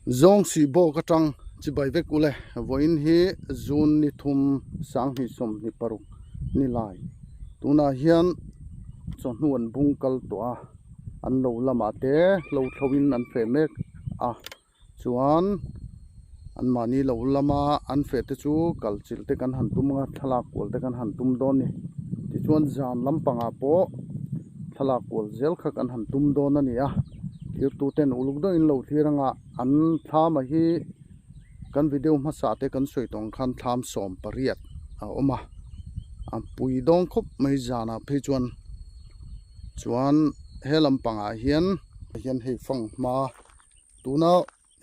Zawng sih bawk atang chibai vek ule vawiin hi June ni thum 2026 ni lai tunah hian chawhnu an bung kal tawh a an lo lamah te hlo thlo in an feh mek a chuan an mahni lo lama an feh te chu kal chilh te kan han tum anga thlalak kual te kan han tum dawn a ni tichuan zan lampangah pawh thlalak kual zel kha kan han tum dawn a ni a. Thirtu ten uluk deuhin lo thlir anga an thlam a hi kan video hmasa te kan sawi tawng khan thlam 18 a awm a a pui dawng khawp mai zanah phei chuan chuan he lampangah hian hian hei fanghma tuna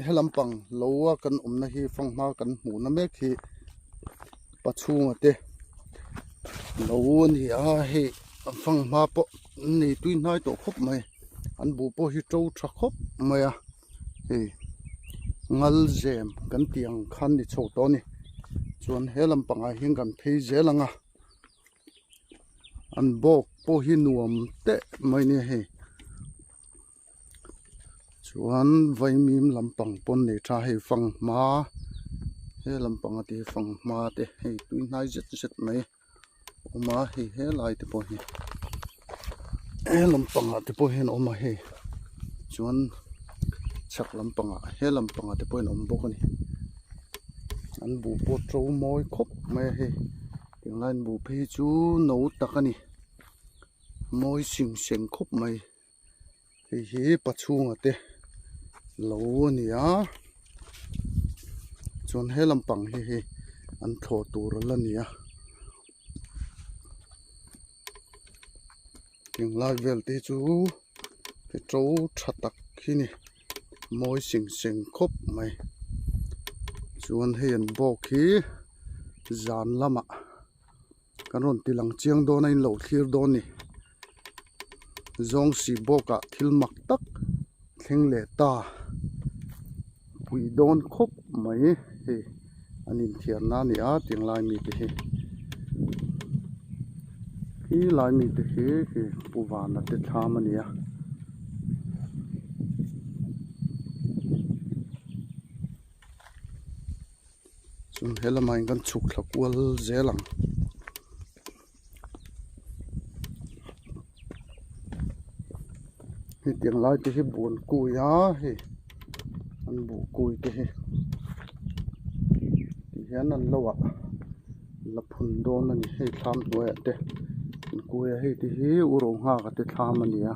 he lampang lo a kan awmna hi fanghma kan hmuhna mek hi pachhunga te lo a ni a hei fanghma pawh an nei tui hnai tawh khawp mai an buh pawh hi to tha khawp mai a hei ngal zem kan tih ang khan ni chho tawh a ni chuan he lampangah hian kan phei zel ang a an bawk pawh hi nuam teh mai a nia hei. Chuan vaimim lampang pawn nei tha hei fanghma he lampang a ti hi fanghma te hei tui hnai zet zet mai a awm a hei helai te pawh hi he lampangah te pawh hian a awm a hei chuan chhak lampangah he lampangah te pawh hian a awm bawk a ni an buh pawh to mawi khawp mai a hei tunlai an buh phei hi chu no tak a ni mawi sing seng khawp mai. Hei hi pachhunga te lo a ni a chuan he lampang hi hei an thlawh tur a la ni a tinglai vel te chu to tha tak hi ni mawi sing seng khawp mai chuan hei an bawk hi zan lamah. Kan rawn ti lang chiang dawn a in lo thlir dawn ni. Zawng si bawkah thil mak tak thleng leh ta pui dawn khawp mai hei an inthiarna a ni a tiang lai mite hi. Khi lai mite hi khi Pu Vana te thlam a ni a. Chuan he lamah hian kan chhuk thla kual zel ang. Hetiang lai te hi buan kui a hei an buh kui te hi ti hian an lo ah la phun dawn a ni hei thlam hnuaiah te an kui a hei te hi u ro nghak a te thlam a ni a.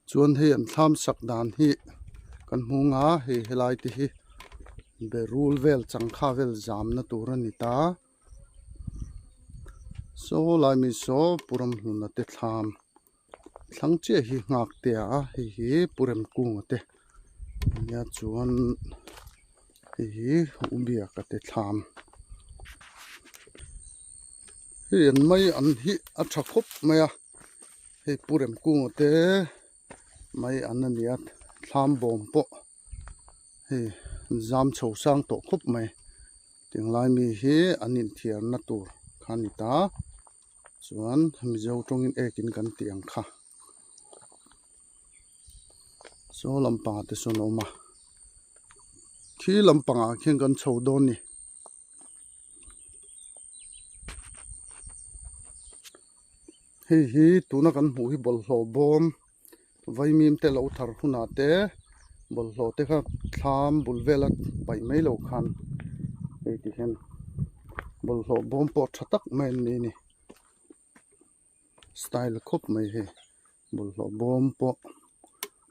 Chuan hei an thlam sak dan hi kan hmu ang a hei helai te hi berul vel changkha vel zamna tur a ni ta saw lai mi saw pu ramhluna te thlam thlang chiah hi nghak te a hei hi pu remkunga te nia chuan hei hi u biaka te thlam hei an mai an hi a tha khawp mai a. Hei Pu Remkunga te mai an a ni a thlam bawm pawh hei an zam chho sang tawh khawp mai tinglai mi hi an inthiarna tur kha a ni ta chuan Mizo tawngin ekin kan tih ang kha saw lampangah te sawn a awm a khi lampangah khian kan chho dawn a ni. Hei hi tuna kan hmuh hi bawlhhlawh bawm vaimim te lo thar hunah te bawlhhlawh te kha thlam bul vela paih mai loh khan hei ti hian bawlhhlawh bawm pawh tha tak mai an ni a ni style khawp mai hei bawlhhlawh bawm pawh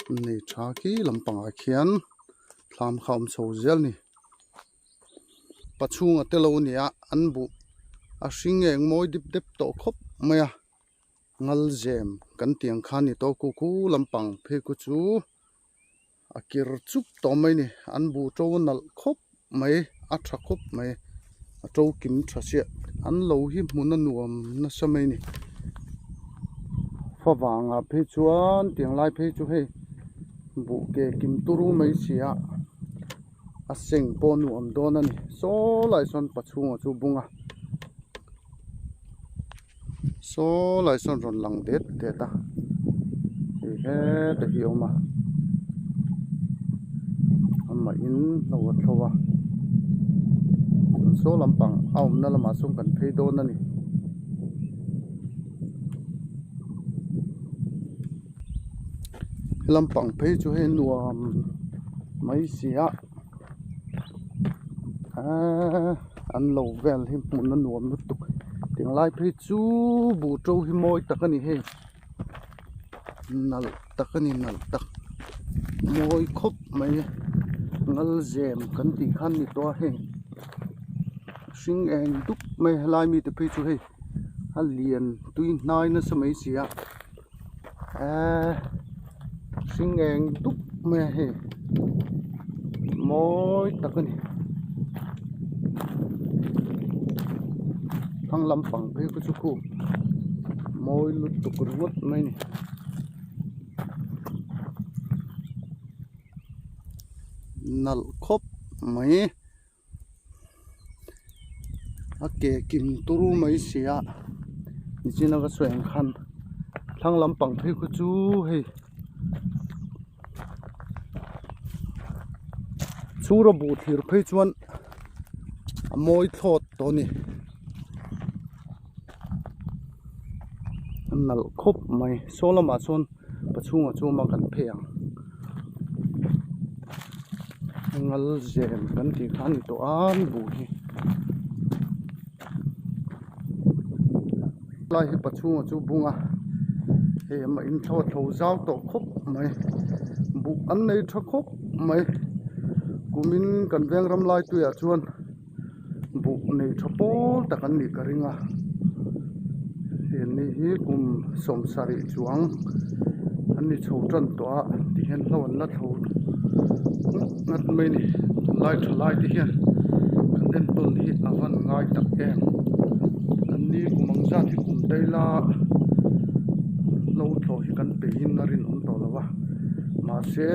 an nei tha khi lampangah khian thlam kha a awm chho zel a ni. Pachhunga te lo a ni a an buh a hring eng mawi dip dep tawh khawp mai a ngal zem kan tih ang kha a ni tawh khu khu lampang phei khu chu a kir chup tawh mai a ni an buh to nalh khawp mai a tha khawp mai a to kim tha chiah an lo hi hmun a nuam nasa mai a ni favangah phei chuan tiang lai phei chu hei buh ke kim turu mai si a. A seng pawh nuam dawn a ni saw lai sawn pachhunga chu bung a saw lai sawn rawn lang det det a hei heta hi a awm a. Amah in hlo a thlo a, saw lampang a awmna lamah sawn kan phei dawn a ni. Lampang phei chu hei nuam mai si a eee an lo vel hi hmun a nuam lutuk tinglai phei chu buh to hi mawi tak a ni hei nalh tak a ni nalh tak mawi khawp mai ngal zem kan tih khan ni tawh a hei hring eng dup mai helai mite phei chu hei. A lian tui hnai nasa mai si a eee hring eng dup mai a hei mawi tak a ni thlang lampang phei kha chu khu mawi lutuk ringawt mai a ni. Nalh khawp mai. A ke kim turu mai si a nichina ka sawi ang khan thlang lampang phei khu chu hei chhura buh thlir phei chuan a mawi thlawt tawh a ni a nalh khawp mai saw lamah sawn pachhungah chuan kan phei ang. Ngal zem kan tih kha a ni tawh a an buh hi lai hi pachhunga chu bung a hei amah in thlo a thlo zau tawh khawp mai buh an nei tha khawp mai kumin kan veng ram lai tuiah chuan. Buh nei tha pawl tak an nih ka ring a heng hi kum sawmsarih chuang an ni chho tan tawh a ti hian hlo an la thlo ngat ngat mai a ni tunlai tha lai te hian kan enkawl hi a van ngai tak em an ni kum ang zat hi kum daila hlo thlawh hi kan peihin a rinawm tawh lo va mahse.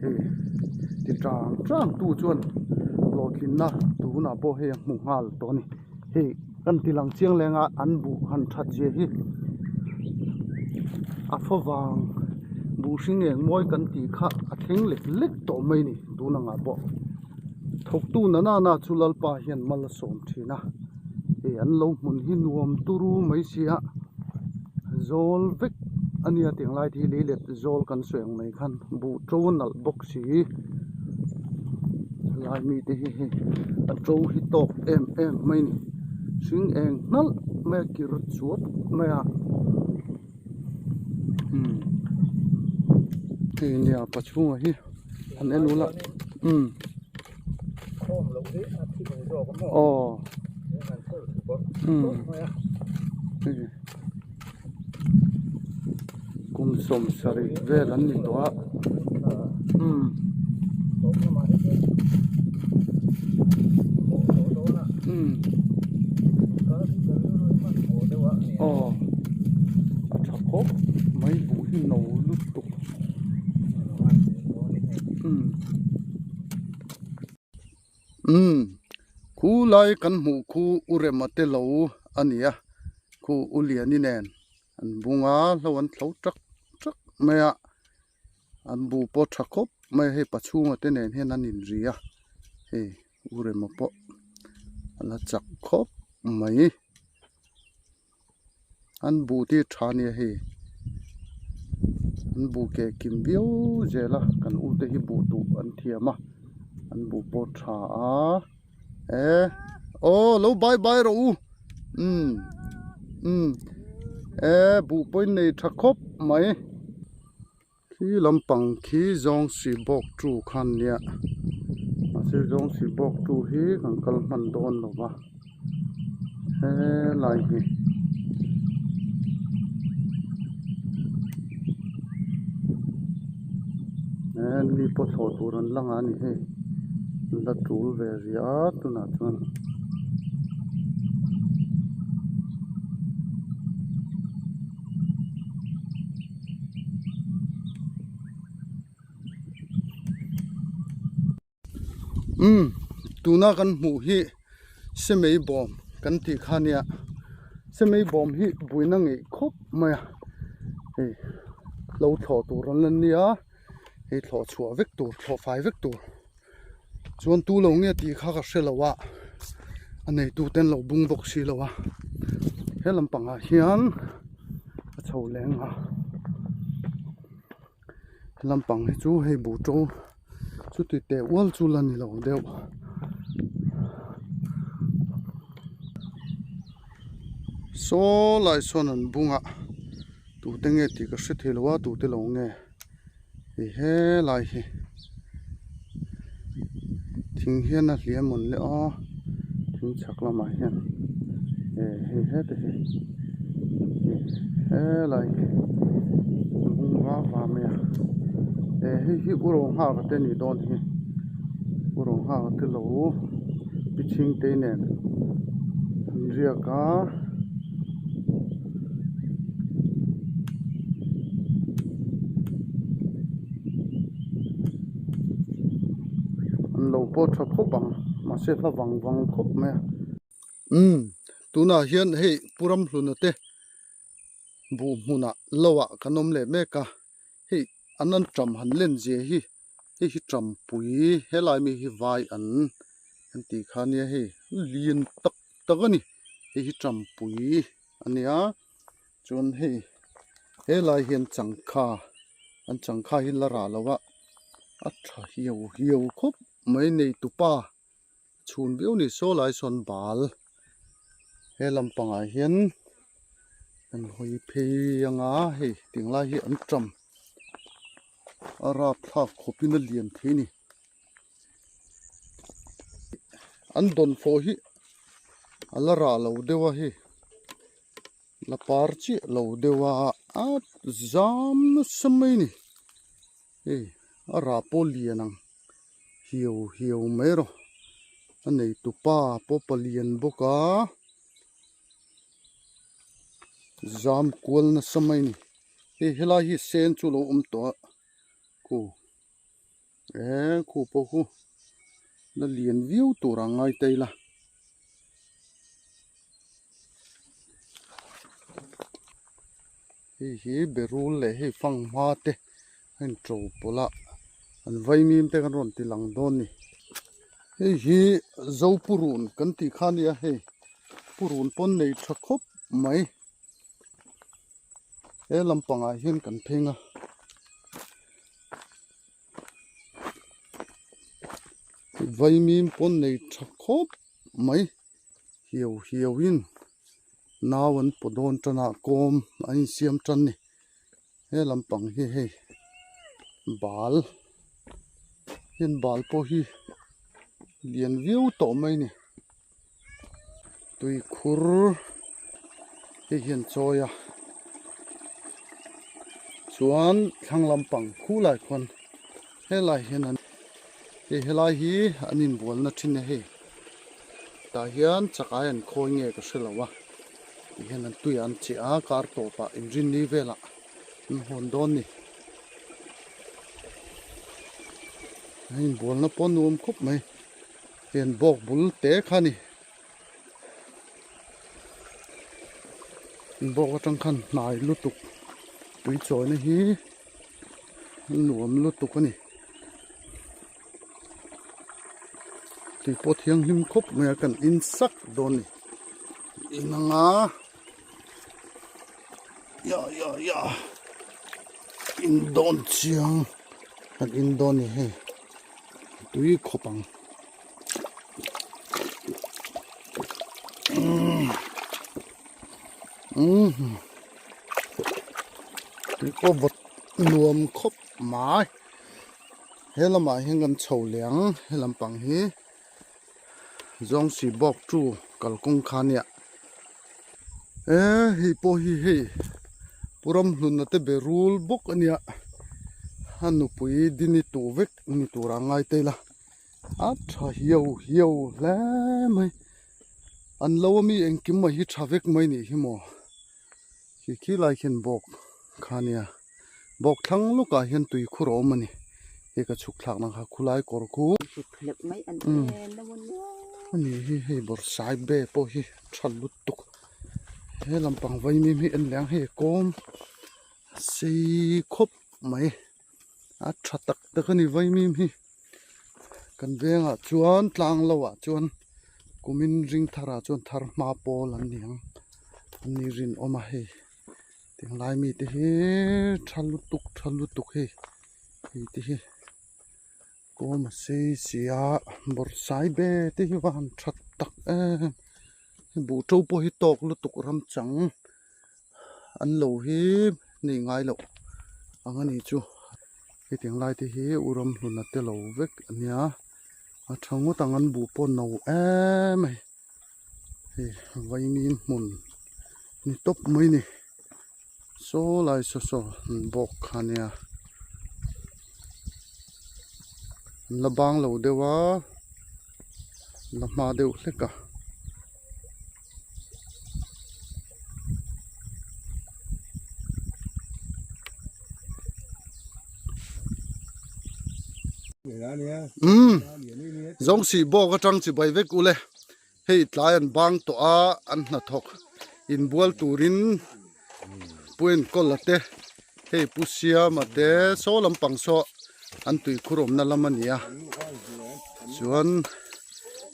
Hei ti tang tang tu chuan hlawhtlinna tunah pawh hei a hmu nghal tawh a ni hei kan ti lang chiang leng a an buh han that zia hi a favang buh hring eng mawi kan tih kha a thleng lek lek tawh mai a ni tun angah pawh thawktu na nana chu lalpa hian mal a sawm thin a hei an lo hmun hi nuam turu mai sia. Zawl vek a nia tih ang lai te hi lei let zawl kan sawi ang mai khan buh to a nalh bawk si helai mi te hi hei a to hi tawk em em mai a ni hring eng hnalh mai a kir chuap mai a umm hei nia pachhunga hi han en ula umm. Aw umm kum sawmsarih vel an ni tawh a umm umm aw a tha khawp mai buh hi no lutuk umm. Umm khu lai kan hmuh khu u rema te lo a ni a khu u liani nen an bung a hlo an thlo tak tak mai a an buh pawh tha khawp mai a hei pachhunga te nen hian an inri a hei u rema pawh a la chak khawp mai. An buh te tha nia hei an buh keh kim viau zel a kan u te hi buh duh an thiam a an buh pawh tha a eh aw lo bye bye rawh u umm umm eh buh pawh in nei tha khawp mai. Khi lampang khi zawng si bawk tu khan nia mahse zawng si bawk tu hi kan kal hman dawn lo va helai hi he mi pawh thlawh tur an la nghah a ni hei an la tul ve rih a tunah chuan. Umm tuna kan hmuh hi semei bawm kan tih kha nia semei bawm hi buaina ngeih khawp mai a hei lo thlawh tur an la nia. Hei thlawh chhuah vek tur thlawh fai vek tur chuan tu lo nge tih kha ka hre lo a a neitu ten lo bung bawk si lo a he lampangah hian a chho leng a he lampang hi chu hei buh to chuti teh ual chu la ni lo deuh. Saw lai sawn an bung a tute nge tih ka hre thei lo a tute lo nge. Hei helai hi thing hian a hliam mawn le aw thing chhak lamah hian eh hei hete hi helai hi bung va va mai a eh hei hi u ro nghak te a nih dawn hi u ro nghak te lo pi chhing te nen an riak a. An lo pawh tha khawp ang mahse hla vang vang khawp mai a umm tunah hian hei Pu Ramhluna te buh hmunah lo ah kan awm leh mek a hei an an ṭam han len zia hi hei hi ṭampui helai mi hi vai an an tih kha nia hei lian tak tak a ni hei hi ṭampui a nia chuan hei helai hian changkha an changkha hi la rah lo a a tha hiau hiau khawp mai nei tupa chhun viau ni saw lai sawn bal he lampangah hian an hawi phei anga hei tinglai hi an tam a rapthlak khawpin a lian thei a ni. An dawnfawh hi a la rah lo deuh a hei la par chiah lo deuh a a zam nasa mai a ni hei a rah pawh lian ang hiau hiau mai rawh a neitu pa pawh palian bawk a zam kual nasa mai a ni hei helai hi sen chu a lo awm tawh a khu. Eee khu pawh khu la lian viau tur ang ngai ta ila hei hi berul leh hei fanghma te a in to pawlh a an vaimim te kan rawn ti lang dawn a ni hei hi zopurun kan tih kha a nia hei purun pawn nei tha khawp mai. He lampangah hian kan pheng a vaimim pawn nei tha khawp mai hiau hiau in nau an paw dawn tan a kawm an insiam tan a ni he lampang hi hei bal heng bal pawh hi lian viau tawh mai a ni. Tuikhur hei hian chawi a chuan thlang lampang khulai khuan helai hian an hei helai hi an inbualna thin a hei tah hian chakai an khawi nge ka hrelo a ti hian an tui an chiah a kar tawpah inrinni velah an hawn dawn a ni a inbualna pawh nuam khawp mai. Hian bawk bul te kha a ni bawk atang khan hnai lutuk tui chawina hi nuam lutuk a ni tui pawh thianghlim khawp mai a kan in sak dawn a ni in anga ya ya ya in dawn chiang kan in dawn a ni hei. Tui khawp ang. Tui pawh vawt nuam khawp mai. He lamah hian kan chho leh ang he lampang hi Zawngsi bawk chu kalkawng kha nia. Eee hei pawh hi hei Pu Ramhluna te be rul bawk a nia a nupui dini tur vek ni tur a ngai ta ila a tha hiau hiau hle mai an lo ami engkim mai hi tha vek mai nih hi maw khi khi lai khian bawk kha nia bawk thlang lawkah hian tui khur a awm a ni hei ka chhuk thlakna kha khulai kawr khu a ni hi hei bawrhsai be pawh hi tha lutuk he lampang vaimim hi en leh ang hei kawm sei khawp mai. A tha tak tak a ni vaimim hi kan vengah chuan tlang lo ah chuan kumin ring thar ah chuan thar hma pawl an ni ang an ni rinawm a hei tinglai mite hi tha lutuk tha lutuk hei hei te hi kawm a sei si a bawrhsai be te hi va han tha tak em buh to pawh hi tawk lutuk ram chang an lo hi nei ngai loh ang a ni chu hetiang lai te hi u ram hlun a te lo vek a nia a tha ngawt ang an buh pawh no em mai hei vaimim hmun ni tawp mai a ni saw lai saw saw an bawk kha nia an la bang lo deuh a la hma deuh hlek a. Umm zawng sih bawk atang chi bai vek ule hei tlai an bang tawh a an hnathawk inbual turin pu enkawl a te hei pu siama te saw lampang saw an tuikhur awmna lam a ni a chuan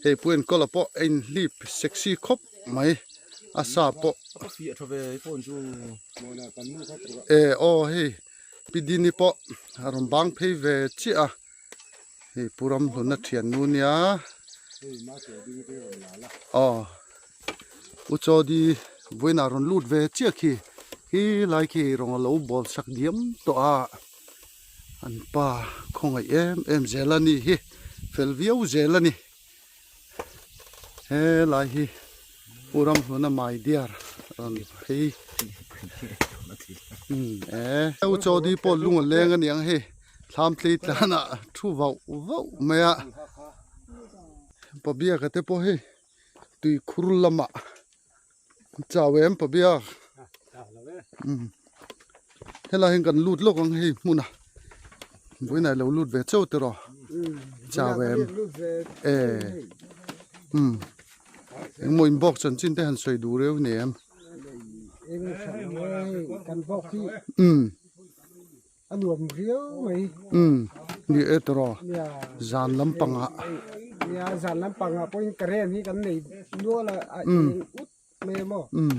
hei pu enkawl a pawh a inhlip sexy khawp mai a sa pawh e aw hei pi dini pawh a rawn bang phei ve chiah a hei pu ramhluna thiannu nia aw u chawdi vawiinah rawn lut ve chiah khi khi lai khi rawng a lo bawl sak diam tawh a an pa khawngaih em em zel a ni hi fel viau zel a ni he lai hi u ramhluna mai diar rawn phei e u chawdi pawh lung a leng a niang hei thlam tlei tlanah thu vauh vauh mai a pabiaka te pawh hei tui khur lamah chau em pabiak helai hian kan lut lawk ang hei hmunah vawiinah ilo lut ve chauh tiraw chau em e umm engmaw inbawk chanchin te han sawi duh reuh ni em umm. A nuam riau mai. Umm ni e tawh zan lampangah. Nia zan lampangah pawhin current hi kan nei nual a a eng ut mai a maw. Umm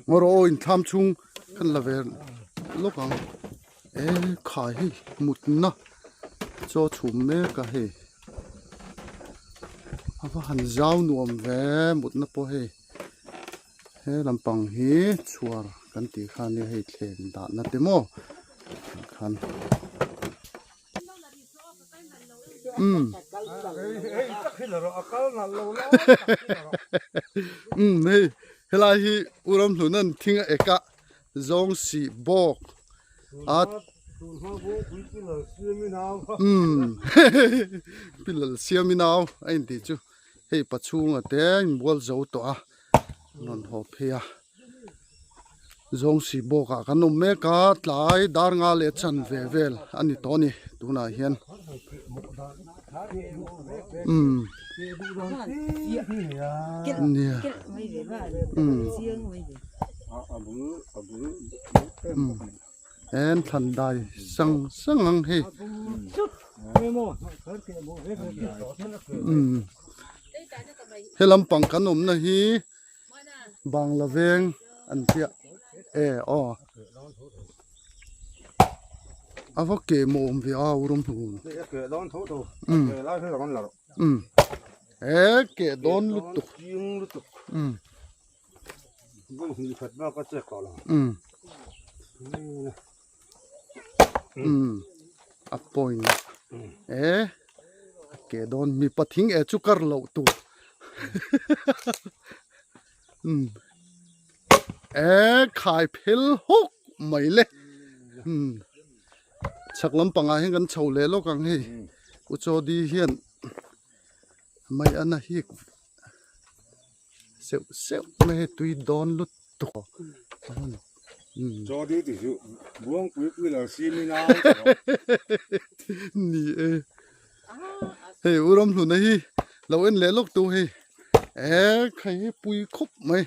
ngaw rawh aw inthlam chhung kan la ve lawk ang e khai hei mutna chaw chhum mek a hei a va han zau nuam ve mutna pawh hei. He lampang hi chhuar kan tih kha nia hei thleng dahna te maw tah khan umm umm hei helai hi u ramhlun an thing a ek a zawng sih bawk a umm pilal siam in au a intih chu. Hei pachhunga te a inbual zo tawh a rawn haw phei a zawngsi bawkah kan awm mek a tlai dar nga leh chan ve vel a ni tawh a ni tunah hian umm nia umm umm. En thlan dai sang sang ang hei umm he lampang kan awmna hi bangla veng an chiah e aw a va ke maw awm ve a u rawng hnu umm umm he ke dawn lutuk umm. Umm a point e a ke dawn mipa thing e chu kar loh tur umm e khai phel hawk mai le umm chhak lampangah hian kan chho leh lawk ang hei u chawdi hian mai ana hik. Seuh seuh mai hei tui dawn lutuk Chaw ding ti chu buang pui pui lo sim in a ni e hei u ram hluna hi lo en leh lawk tu hei e khai hi pui khawp mai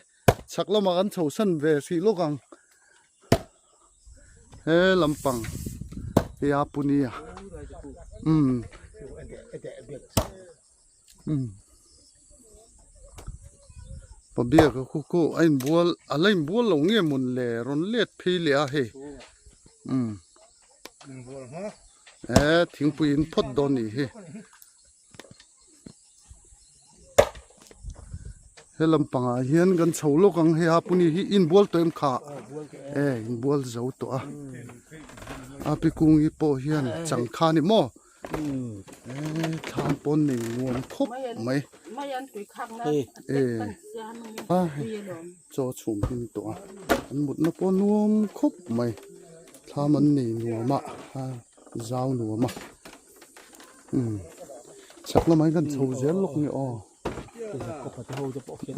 chhak lamah kan chho san ve hrih lawk ang he lampang hi a puni a. Umm. Umm. Pabiaka khu khu a inbual a la inbual lo nge mawn le rawn let phei leh a hei. Umm. E thingpui in phawt dawn nih hi. He lampangah hian kan chho lawk ang hei a puni hi inbual tawh em kha e inbual zo tawh a a pi kungi pawh hian changkha a ni maw e thlam pawn nei nuam khawp mai e a chaw chhum hlim tawh a an mutna pawh nuam khawp mai thlam an nei nuam a zau nuam a. Umm chhak lamah hian kan chho zel lawk nge aw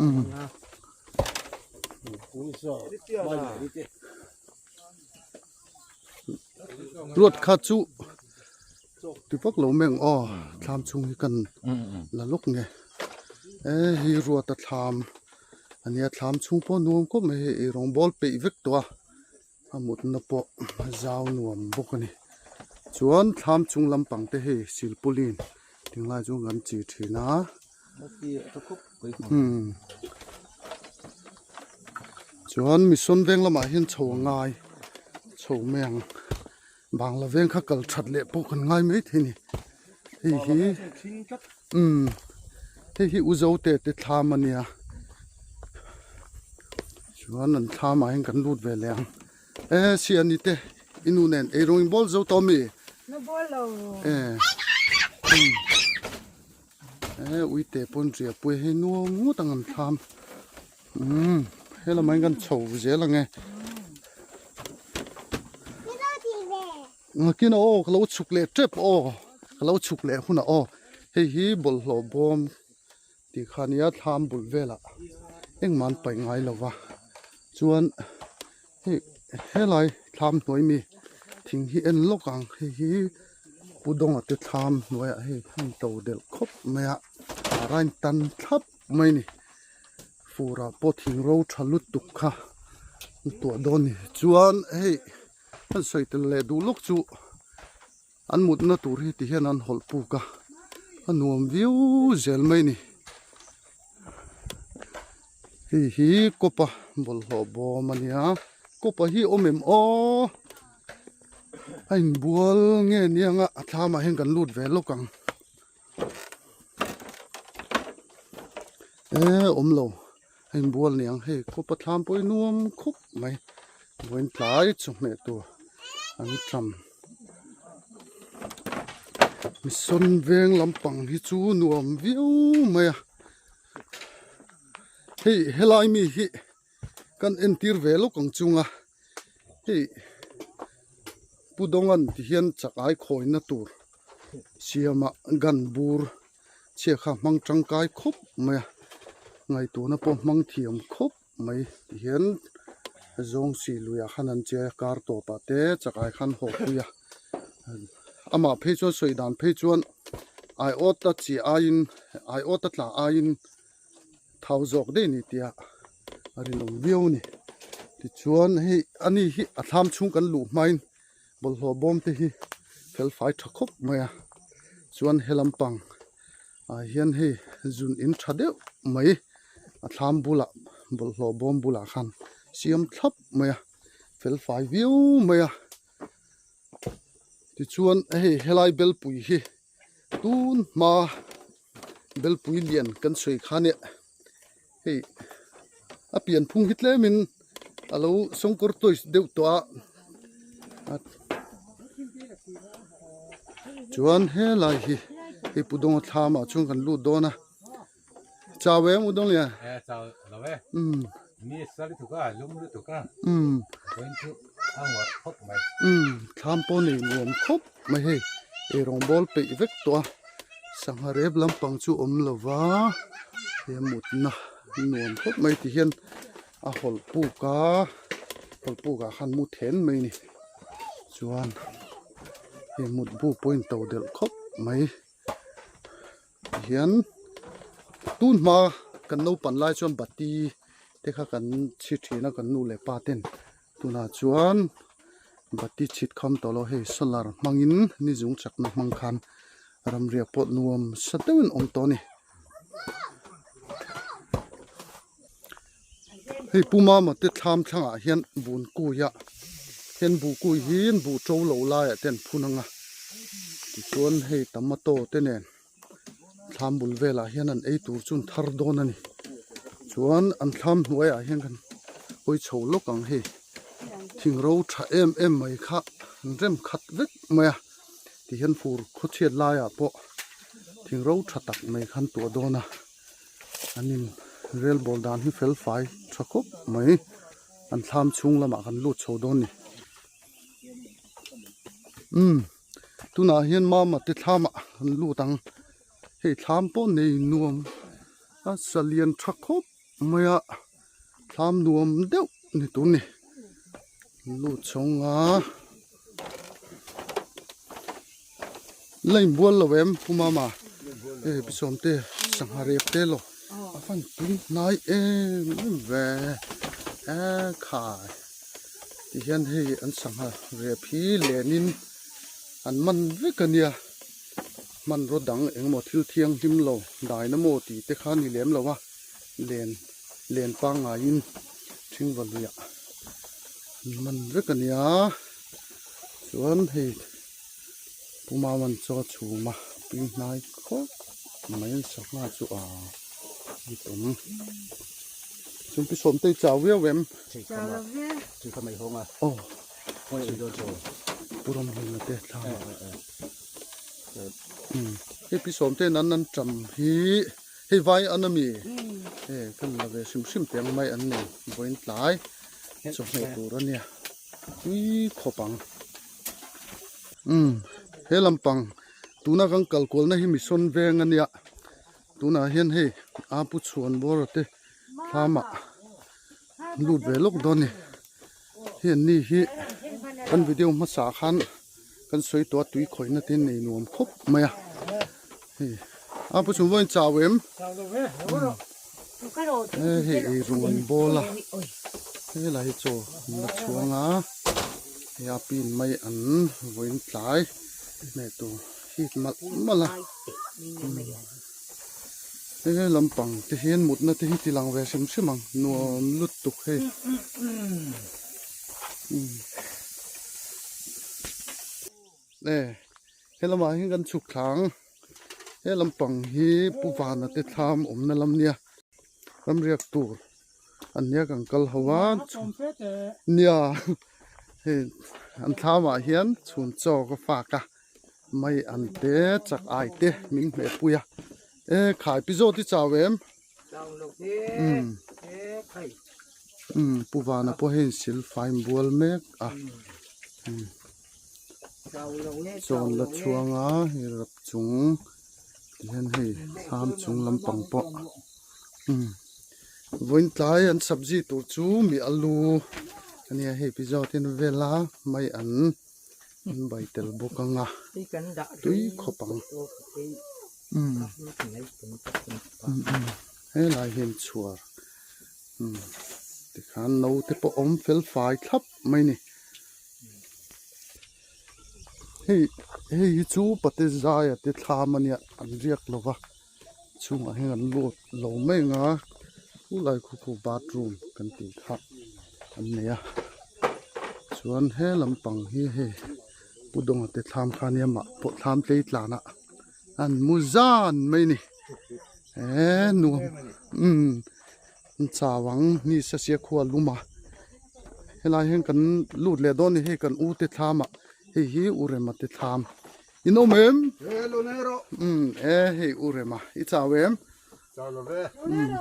umm ruat kha chu ti vak lo mai ang aw thlam chhung hi kan la lawk nge e hi ruata thlam a nia thlam chhung pawh nuam khawp mai hei eirawng bawl peih vek tawh a. A mutna pawh a zau nuam bawk a ni chuan thlam chung lampang te hei silpauline tinglai chu kan chi thin a umm chuan mission veng lamah hian chho a ngai chho mai ang bangla veng kha kal that leh pawh kan ngai mai thei a ni hei hi umm hei hi u zote te thlam a nia chuan an thlam ah hian kan lut ve leh ang e siani te i nu nen eirawng in bawl zo tawh ami e e uite pawn riah pui hei nuam ngawt ang an thlam umm helamah hian kan chho zel ang e. Ngakina aw ka lo chhuk leh tep aw ka lo chhuk leh hunah aw hei hi bawlhhlawh bawm tih kha nia thlam bul velah engmah an paih ngai lo va chuan hei helai thlam hnuai mi thing hi en lawk ang hei hi Pu Dawnga te thlam hnuaiah hei a in to delh khawp mai a a rain tan thlap mai a ni furah pawh thing ro tha lutuk kha an tuah dawn a ni chuan hei. An sawi tel leh duh lawk chu an mutna tur hi ti hian an hawlh puk a, a nuam viau zel mai a ni. Hei hi kawpa bawlhhlawh bawm a nia, kawpa hi awm em aw? A inbual nge nia anga a thlamah hian kan lut ve lawk ang. E awm lo a inbual niang hei kawpa thlam pawh hi nuam khawp mai vawiin tlai chawhmeh tur an ṭam mission veng lampang hi chu nuam viau mai a hei helai mi hi kan entir ve lawk ang chunga hei Pu Dawngan ti hian chak ai khawina tur siama gun bur chhia kha hmang tangkai khawp mai a ngaihtuahna pawh hmang thiam khawp mai ti hian zawng si luiah khan an che a kar tawpah te chak ai khan haw pui a amah phei chuan sawi dan phei chuan aiawt a chi aiin aiawt a tla aiin thau zawk daih a ni tia a rinawm viau a ni tichuan hei ani hi a thlam chhung kan luh hmain bawlhhlawh bawm te hi fel fai tha khawp mai a chuan he lampang ah hian hei zun in tha deuh mai a thlam bulah bawlhhlawh bawm bulah khan siam thlap mai a fel fai viau mai a tichuan hei helai belpui hi. Tun hma belpui lian kan sawi kha nia hei a pian phung hi tlemin a lo sawngkawr toys deuh tawh a chuan helai hi hei pu dawnga thlamah chuan kan lut dawn a chau em u dawng lian umm umm umm thlam pawh nei nuam khawp mai hei eirawng bawl peih vek tawh a sangha rep lampang chu awm lo va he mutna nuam khawp mai ti hian a hawlh puk a hawlh puk ah khan mu then mai a ni chuan hei mutbu pawh a in to delh khawp mai. Hian tun hma kan naupan lai chuan bati te kha kan chhi thin a kan nu leh pa ten tunah chuan. Bati chhit kham tawh lo hei solar hmangin ni zung chakna hmang khan ramriak pawh nuam sa deuhin awm tawh a ni. Hei Pu Mama te thlam thlangah hian bun kui a hian buh kui hi buh to lo laiah te an phun ang a tichuan hei tomato te nen thlam bul velah hian an ei tur chu an thar dawn a ni chuan an thlam hnuaiah hian kan hawi chho lawk ang hei thing ro tha em em mai kha an rem khat vek mai a tihian fur khawchhiat laiah pawh thing ro tha tak mai kha an tuah dawn a. An in rel bawl dan hi fel fai tha khawp mai an thlam chhung lamah kan lut chho dawn ni umm tunah hian mama te thlamah kan lut ang hei thlam pawh nei nuam a sa lian tha khawp mai a thlam nuam deuh ni tur ni lut chho ang a la inbual lo em pu mama e pi sawm te sangha rep te lo a fan tui hnai em em ve e khai ti hian hei an sangha rep hi lenin an man vek a nia hmanraw dang engemaw thil thianghlim lo daina maw tih te kha a ni lem lo a. Len len pangngaiin thingva luiah an man vek a nia chuan hei Puma man chaw chhum a tui hnai khawp mai an sangha chu a ni tawm chung pi sawm te i chau viau em aw pu ramhlun te thla hei pi sawm ten an an ṭam hi. Hei vai an ami e kan la ve hrim hrim teh ang mai an nei vawiin tlai chawhmeh tur a nia tui khawp ang umm he lampang tuna kan kal kualna hi mission veng a nia tunah hian hei a pu chhuan bawra te thlamah lut ve lawk dawn a ni hei an ni hi kan video hmasa khan. Kan sawi tawh a tui khawihna te nei nuam khawp mai a hei a pu chung vawiin chau em e hei ei rawng an bawl a helai hi chaw an la chhuang a hei a pin mai an vawiin tlai hmeh tur hit malh malh a he lampang te hian mutna te hi ti lang ve hrim hrim ang nuam lutuk hei. E he lamah hian kan chhuk thla ang he lampang hi pu vana te thlam awmna lam nia ramriak tur an nia kan kal ho a nia hei an thlamah hian chhun chaw ka fak a mai an te chak ai te min hmeh pui a e khai pi zawt i chau em. Umm pu vana pawh hei sil fai bual mek a chawn la chhuang a hei rap chung tihian hei thlam chung lampang pawh umm vawiin tlai an sabzi tur chu mi alu ania hei pi zawt hian a vel a mai an an bai tel bawk ang a tui khawp ang. Umm umm helai hian chhuar umm tikhan naute pawh awm fel fai thlap mai a ni hei hei hi chu pate zaia te thlam a nia an riak lo va chhungah hian an lut lo mai ang a khulai khu khu bathroom kan tih kha an nei a chuan he lampang hi hei pu dawnga te thlam kha ania mah pawh thlam tlei tlanah. An mu zan mai ni he nuam umm an chau ang ni sasia khua lum a helai hian kan lut leh dawn a ni hei kan u te thlam ah hei hi u rema te thlam in awm em umm e hei u rema i chau em umm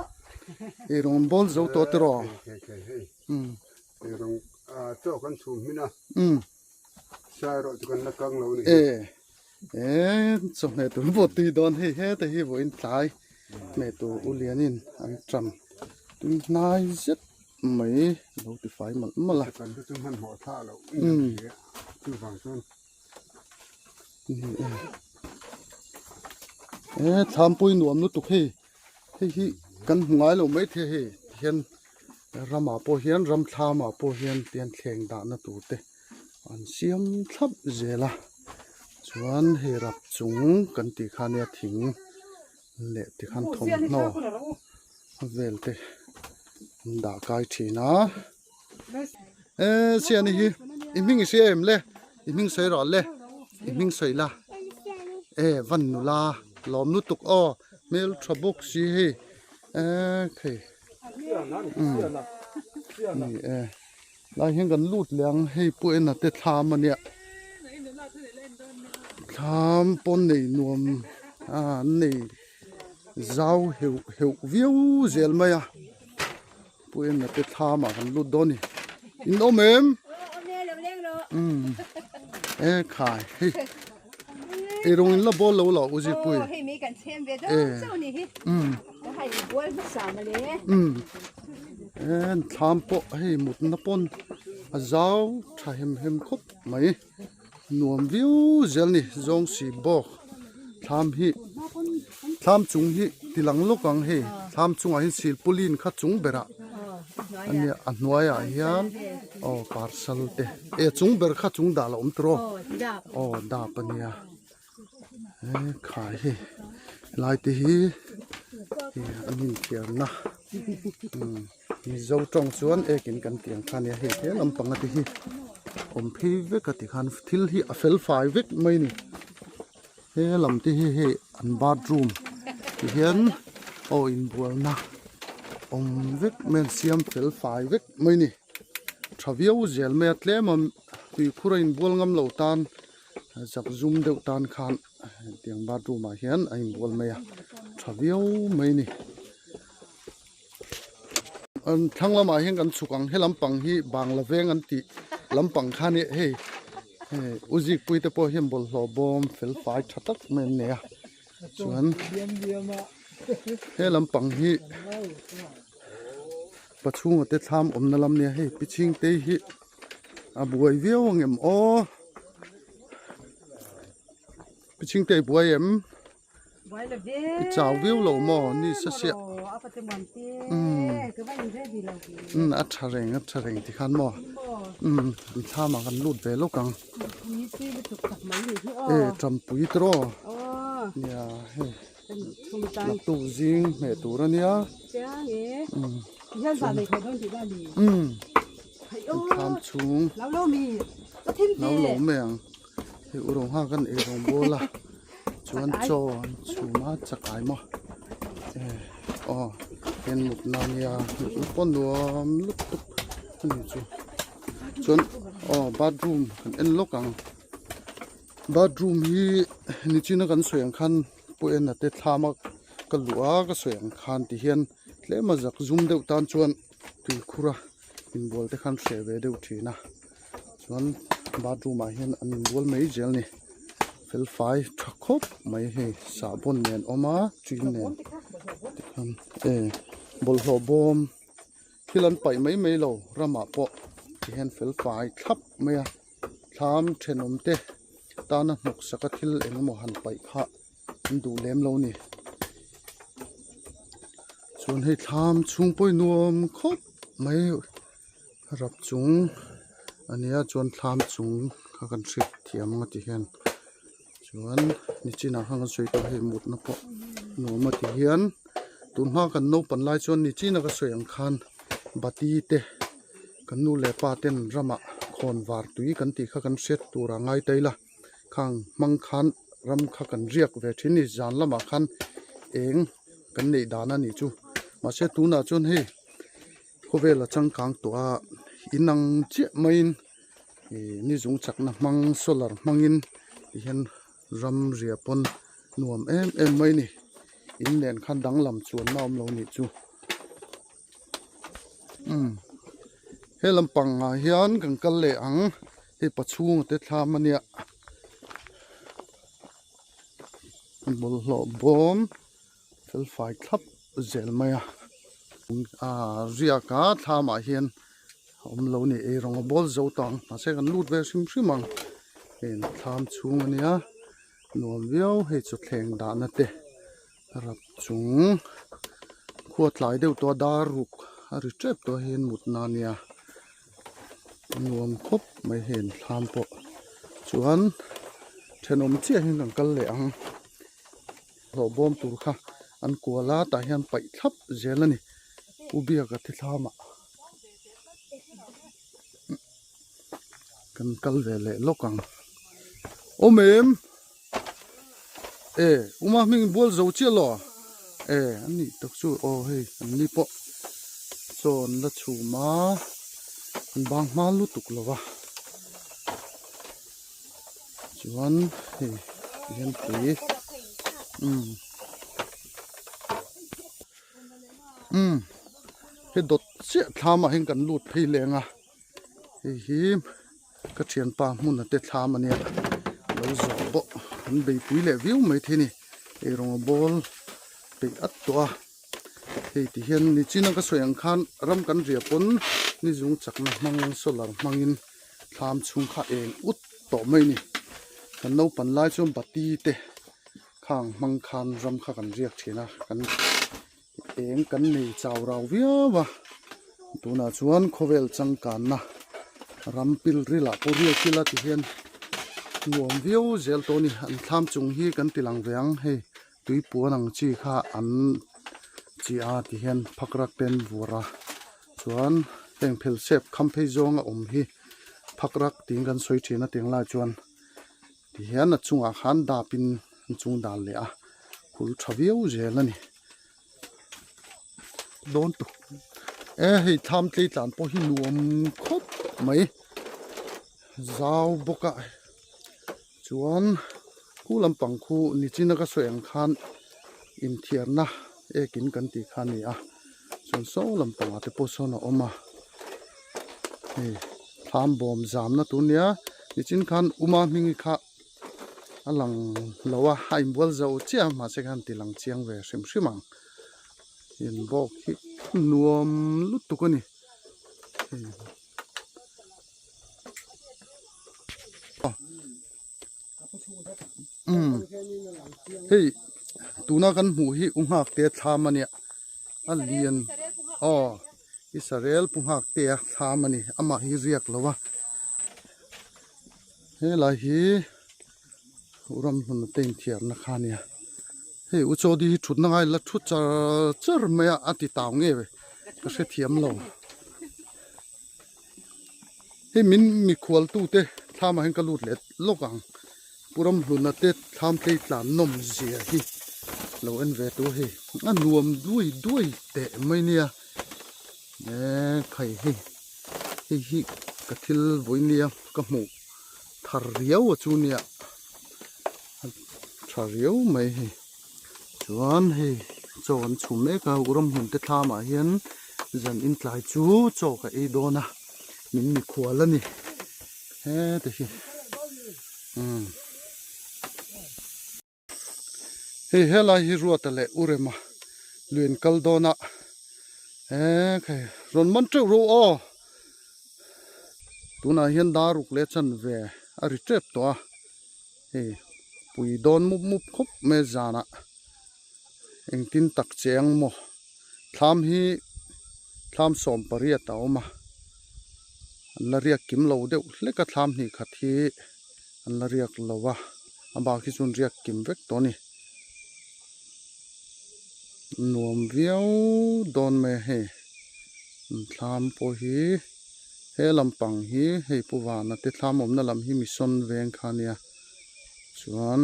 ei rawn bawl zo tawh tiraw umm umm. E e chawhmeh tur pawh tui dawn hei heta hi vawiin tlai hmeh tur u lianin an ṭam tui hnai zet mai a lo ti fai malh malh a e thlampui nuam lutuk hei hei hi kan hmu ngai lo maithei hei tihian ramah pawh hian ram thlamah pawh hian tihian thleng dahna tur te. An siam thlap zel a chuan hei rap chung kan tih kha nia thing leh tikhan thawmhnaw vel te an dah kai thin a eh siani hi i hming i hria em le i hming sawi rawh le i hming sawi la eh van nula lawm lutuk aw hmel tha bawk si hei eh khei ni e. Lai hian kan lut leh ang hei pawh en a te thlam a nia thlam pawn nei nuam a an nei zau heuh heuh viau zel mai a pawh en a te thlam ah kan lut dawn a ni in awm em umm e khai hei eirawng in la bawl lo la u zirpui e umm. Umm en thlam pawh hei mutna pawn a zau tha hem hem khawp mai nuam viau zel a ni zawng si bawk thlam hi thlam chung hi ti lang lawk ang hei thlam chungah hian silpauline kha chung berah a nia a hnuaiah hian aw parcel te eh a chung ber kha chung dah la awm tawh aw aw dap a nia. He khai hei lai te hi an inthiarna mizo tawng chuan ekin kan tih ang kha ania hei he lampang a te hi awm phei vek a tikhan thil hi a fel fai vek mai a ni he lam te hi hei an bathroom ti hian aw inbualna awm vek mai an siam fel fai vek mai a ni tha viau zel mai a tlem a tuikhur a inbual ngam lo tan. Zak zum deuh tan khan tiang bathroom ah hian a inbual mai a tha viau mai a ni an thlang lamah hian kan chhuk ang he lampang hi bangla veng an tih lampang kha nia hei hei u zikpui te pawh hian bawlhhlawh bawm fel fai tha tak mai an nei a chuan he lampang hi pachhunga te thlam awmna lam nia hei pichhing te hi a buai viau ang em aw pichhing te i buai em i chau viau lo maw ni sa siah umm a tha reng a tha reng tikhan maw umm an thlam ah kan lut ve lawk ang e tampui tawh nia hei naktuk zing hmeh tur a nia umm thlam chhung lo lo mai ang hei u rawng nghak an ei rawng bawl a chuan chaw an chhum a chakai maw eh aw hian mutna ania mutna pawh nuam lutuk a ni chu chuan aw bathroom kan en lawk ang bathroom hi nichina kan sawi ang khan pawh en a te thlam a ka luh a ka sawi ang khan ti hian tlem a zak zum deuh tan chuan tuikhur a inbual te khan hreh ve deuh thin a chuan bathroom ah hian an inbual mai zel a ni fel fai tha khawp mai hei sahbawn nen a awm a tin nen tikhan e bawlhhlawh bawm thil an paih mai mai lo ramah pawh tihian fel fai thlap mai a thlam thenawm te tana hnawk saka thil eng emaw han paih kha an duh lem lo a ni chuan hei thlam chhung pawh hi nuam khawp mai rap chung a nia chuan thlam chung kha kan hriat thiam ang a ti hian chuan nichinah khan kan sawi tawh hei mutna pawh nuam a ti hian tun hma kan naupan lai chuan nichina ka sawi ang khan bati te kan nu leh pa ten ramah khawn var tui kan tih kha kan hriat tur a ngai ta ila. Khang hmang khan ram kha kan riak ve thin a ni zan lamah khan eng kan neih dan a nih chu mahse tunah chuan hei khawvel a changkang tawh a inang chiah maiin ih ni zung chakna hmang solar hmangin ti hian ram riah pawn nuam em em mai a ni in nen khan danglam chuanna a awm lo a nih chu umm he lampang ah hian kan kal leh ang. Hei pachhunga te thlam a nia bawlhhlawh bawm fel fai thlap zel mai a ah riak a thlam ah hian a awm lo a ni ei rawng a bawl zo tawh ang mahse kan lut ve hrim hrim ang heng thlam chhung a nia nuam viau hei chawthleng dahna te rap chung khua tlai deuh tawh a dar ruk a ri tep tawh a hian mutna a nia. Nuam khawp mai hei an thlam pawh chuan thenawm chiah hian kan kal leh ang hlawh bawm tur kha an kual a tah hian paih thlap zel a ni u biaka te thlamah kan kal ve leh lawk ang awm em e uma hming bual zo chiah lo e an nih tak chu aw hei an ni pawh chaw an la chhum a an bang hma lutuk lo va chuan hei hian tui umm umm he dawt chiah thlam ah hian kan lut phei leng a hei hi ka thianpa hmun a te thlam a nia lo zawh pawh an beipui leh viau mai thei a ni eirawng a bawl peih at tawh a hei ti hian nichin a ka sawi ang khan ram kan ria pawn ni zung chakna hmang solar hmangin thlam chhung kha eng ut tawh mai a ni kan naupan lai chuan bati te khang hmang khan ram kha kan riak thin a kan eng kan nei chau rau viau a tunah chuan khawvel changkanna ram pil ril ah pawh riak ila ti hian nuam viau zel tawh a ni an thlam chung hi kan ti lang ve ang hei tui puan ang chi kha an chi a ti hian phak rak te an vur a chuan heng phel sep kham phei zawng a awm hi phak rak tiin kan sawi thin a tiang lai chuan. Tihian a chungah khan dapin an chung dan leh a hul tha viau zel a ni. Dawn tuk e hei thlam tlei tlan pawh hi nuam khawp mai zau bawk a chuan khu lampang khu nichina ka sawi ang khan inthiarna ekin kan tih kha a ni a chuan saw lampangah te pawh sawn a awm a hei thlam bawm zamna tur nia nichin khan uma hming kha a lang lo a a inbual zo chiah a mahse khan ti lang chiang ve hrim hrim ang inbawk hi nuam lutuk a ni hei. Umm hei tuna kan hmuh hi u nghak te thlam a nia a lian aw Israel pu nghak te a thlam a ni amah hi riak lo a helai hi ram hmun te inthiarna kha a nia hei u chawdi hi thutna ngai la thu char char mai a a ti tau nge ka hrethiam lo. Hei min mikhual tute thlam ah hian ka lut leh lawk ang Pu Ramhluna te thlam tlei tlan nawm zia hi lo en ve tur hei a nuam duai duai teh mai nia e khai hei hei hi ka thil vawi nia ka hmuh thar riau a chu nia a tha riau mai hei. Chuan hei chaw an chhum mek a Uramhmun te thlam ah hian zan in tlai chu chaw ka ei dawn a min mikhual a ni heti hi umm hei helai hi Ruata leh Urema lui an kal dawn a he khai rawn man teuh rawh aw tunah hian daruk leh chanve a ri tep tawh a. Hei pui dawn mup mup khawp mai a zanah engtin tak che ang maw thlam hi thlam sawm pariat a awm a an la riak kim lo deuh hlek a thlam hnih khat hi an la riak lo a a bak hi chuan riak kim vek tawh a ni nuam viau dawn mai a hei thlam pawh hi. He lampang hi hei pu vana te thlam awmna lam hi mission veng kha a nia chuan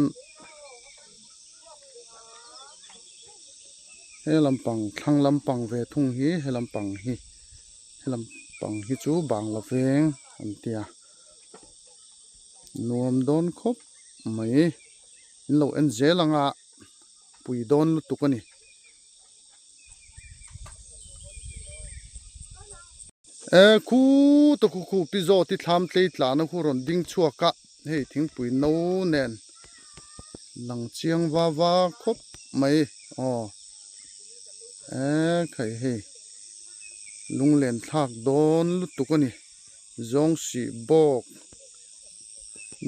he lampang thlang lampang ve thung hi he lampang hi he lampang hi chu bangla veng an tia nuam dawn khawp mai in lo en zel anga pui dawn lutuk a ni. E khu ta khu khu pi zawt hi thlam tlei tlana khu rawn ding chhuak a hei thingpui no nen lang chiang va va khawp mai aw e khai hei lunglen thlak dawn lutuk a ni zawng sih bawk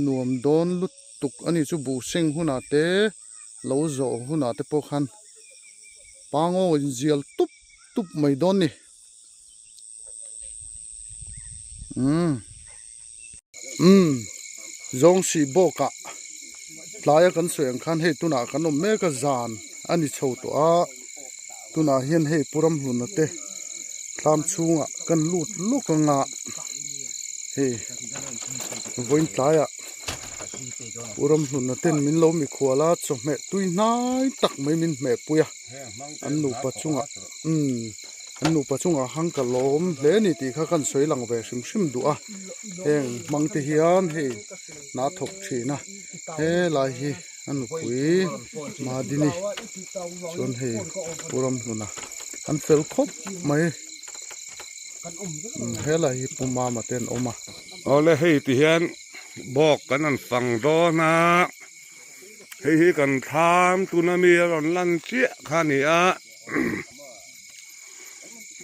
nuam dawn lutuk a ni chu buh seng hunah te lo zawh hunah te pawh khan pangaw inzial tup tup mai dawn ni. Umm. Umm zawng sih bawkah tlaia kan sawi ang khan hei tunah kan awm mek a zan a ni chho tawh a tunah hian hei pu Ramhluna te thlam chhungah kan lut lawk ang a hei vawiin tlaiah pu Ramhluna ten min lo mikhual a chawhmeh tui hnai tak mai min hmehpui a an nupa chungah umm. An nupa chungah hang ka lawm hle a ni tih kha kan sawi lang ve hrim hrim duh a, heng hmang te hian hei hna thawk thin a, helai hi a nupui Madini chuan hei Pu Ramhluna an fel khawp mai helai hi Pu Mama te an awm a. Awle hei ti hian bawk kan han fang dawn a, hei hi kan thlam tuna mi a rawn lan chiah kha a ni a.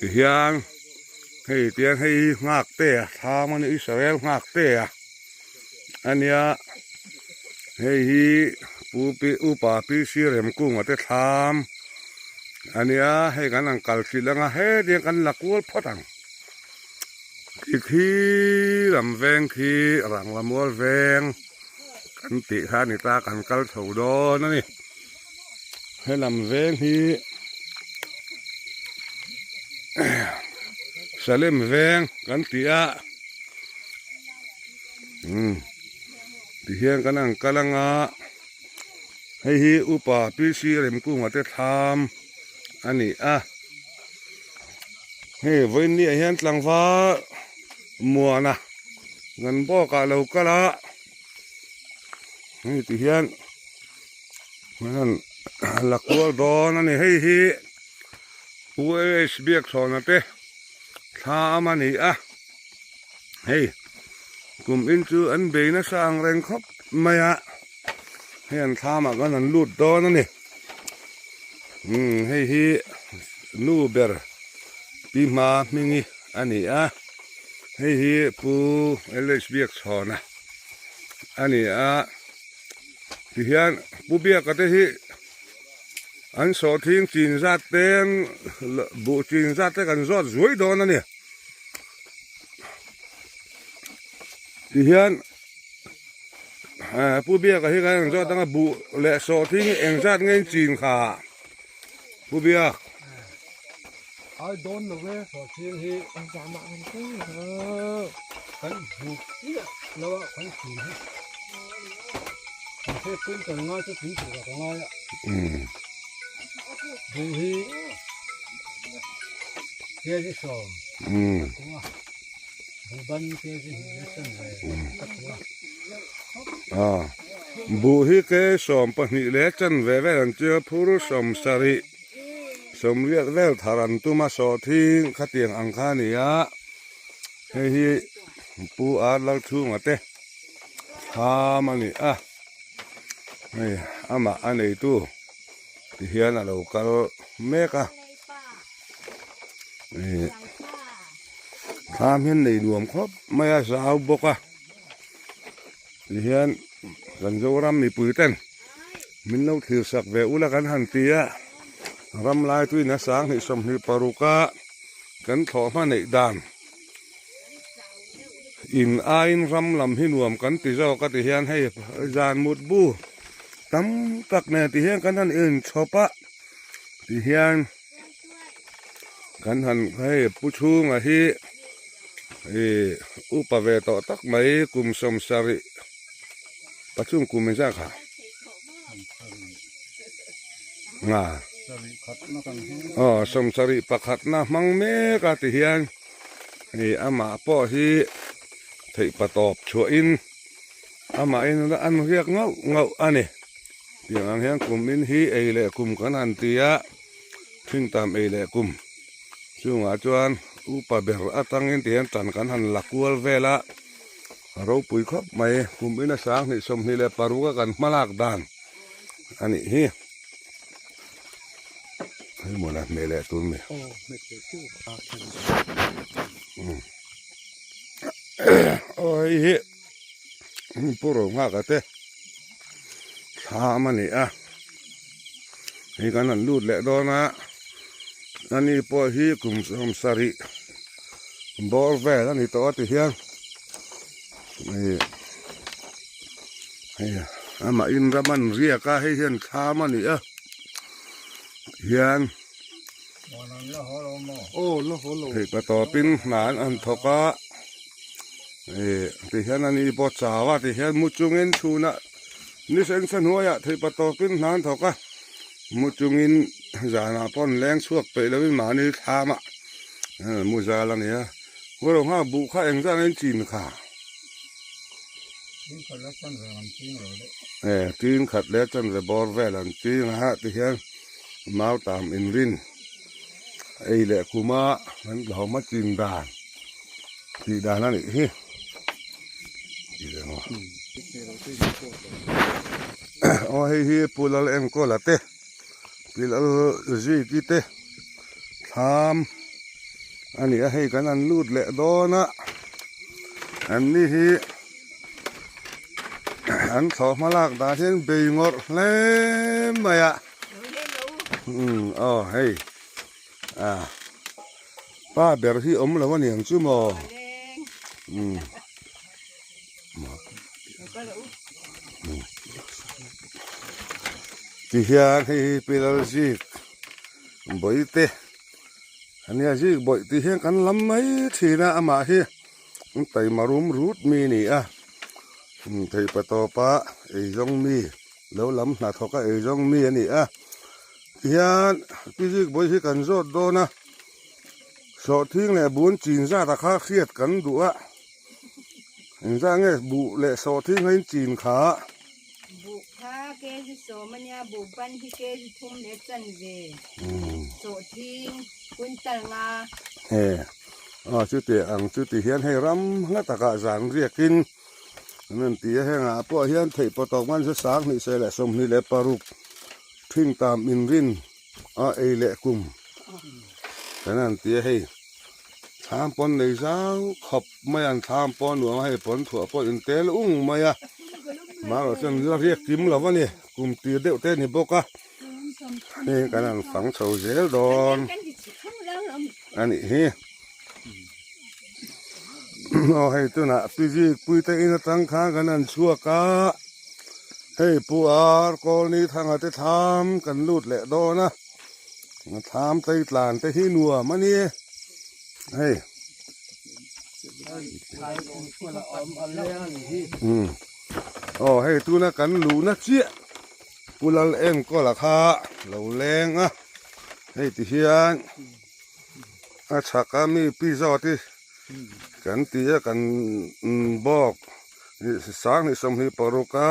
Tihian hei tiang hei hi nghak te a thlam a ni Israel nghak te a ania hei hi pu pi upa pi si Remkunga te thlam ania hei kan han kal chilh anga hetiang kan la kual phawt ang khi khi lam veng khi rangla mual veng kan tih kha a ni ta kan kal chho dawn a ni. Helam veng hi Salem veng kan ti a umm tihian kan ang kal anga hei hi upa PC Remkunga te thlam a ni a hei vawiin ah hian tlangval muana kan bawk ah lo kal a hei tihian. Hman la kual dawn a ni hei hi UAS biakchhawna te thla am a ni a hei kum in chu an bei nasa ang reng khawp mai a hei an thlamah khan an lut dawn a ni umm hei hi nu ber pi hma hmingi a ni a hei hi pu LH biakchhawna a ni a. Tihian Pu Biaka te hi an sawhthing chin zat te an buh chin zat te kan zawt zuai dawn a ni. Tihian Pu Biaka hi kan zawt anga buh leh sawhthing hi eng zat nge in chin kha Pu Biak. Ai dawn lo e sawhthing hi kan hmuh chiah lo a kan chin hi. Mahse quintal ngai chu tui tur a ka ngai a. Buh hi kg sawm ka kung a, buh ban kg hnih leh sen ve ka kung a. Buh hi kg sawm pahnih leh chan ve vel an tia phur sawm sarih sawmriat vel thar an tum a sawhthing khatiang ang kha a ni a hei hi Pu Ar Lalchhunga te. Thlam a ni a hei amah a neitu ti hian a lo kal mek a ih thlam hian nei nuam khawp mai a zau bawk a ti hian kan Zoram mipui ten min lo thlir sak ve ula kan han ti a ram lai tuina sanghnih sawmhnih paruk a kan thlawh hma neih dan. In aiin ram lam hi nuam kan ti zawk a ti hian hei zan mut bu tam tak nen ti hian kan han inchhawp a ti hian kan han hei pu chhunga hi ih upa ve tawh tak mai kum sawm sarih pathum kum engzat kha nga aw sawm sarih pakhatna hmang mek a ti hian. Hei amah pawh hi theih patawp chhuahin amahin an riak ngauh ngauh a ni. Tiang ang hian kum in hi ei leh kum kan han ti a, thingtam ei leh kum chungah chuan upa ber atangin ti hian tan kan han la kual vel a, a ropui khawp mai. Kum in a sanghnih 26 a kan hmalak dan a nih hi. Hei mawla hmeh leh tur mi. Aw hei hi pu ro nghak a te thlam a ni a hei kan han lut leh dawn a ani pawh hi kum sawm sarih bawr vel a ni tawh a ti hian. Hei hei amah in ram an riak a hei hian thlam a ni a hian theihpa tawpin hna an han thawk a ih tihian a ni pawh chau a tihian mu chungin chhunah ni sen sa hnuaiah theihpa tawpin hna an thawk a mu chungin zanah pawh an leng chhuak peih lovin mahni thlamah mu zal a ni a. Ngaw nghak buh kha eng zat in chin kha? E tin khat leh chanve bawr vel an ching a tihian mau tam inrin ei leh kuma an hlawm a chin dan tih dan a nih hi aw hei hi Pu Lal Enkawla te Pi Lal Ziki te thlam. A ni a hei kan han lut leh dawn a an ni hi an thlawh hma lak dah hian bei ngawrh hle mai a umm aw hei a pa ber hi awm lo a niang chu maw umm tihian hei hi pillar zik bawihte. Ania zik bawih tih hian kan lam mai thin a amah hi taima rum rut mi a ni a theihpa tawpa eizawng mi lo lam hnathawk a eizawng mi a ni a tihian pi zik bawih hi kan zawt dawn a sawhthing leh bun chin zat a kha hriat kan duh a engzah nge buh leh sawhthing a in chin kha. Buh kha kg sawm a nia, buh ban hi kg thum leh chanve, sawhthing quintal nga. He aw chuti ang chuti hian hei ram hla takah zan riakin an rawn ti a, hengah pawh hian theih pawh tawk man chu sanghnih sawi leh 26 thing tam inrin a ei leh kum kan han ti a hei thlam pawn nei zau khawp mai a an thlam pawh a nuam a hei pawn thuah pawh in tel ung mai a marawh chuan la riak kim lo a ni kum tir deuh te a ni bawk a hei kan han fang chho zel dawn a nih hi aw hei tunah pizit pui te in atang khan kan han chhuak a hei pu ar kawlni thanga te thlam kan lut leh dawn a thlam tlei tlan te hi nuam a ni hei umm aw hei tuna kan luhna chiah pu lal enkawl a kha lo leng a hei ti hian. A chhak a mi pi zawt hi kan ti a kan bawk 2026 a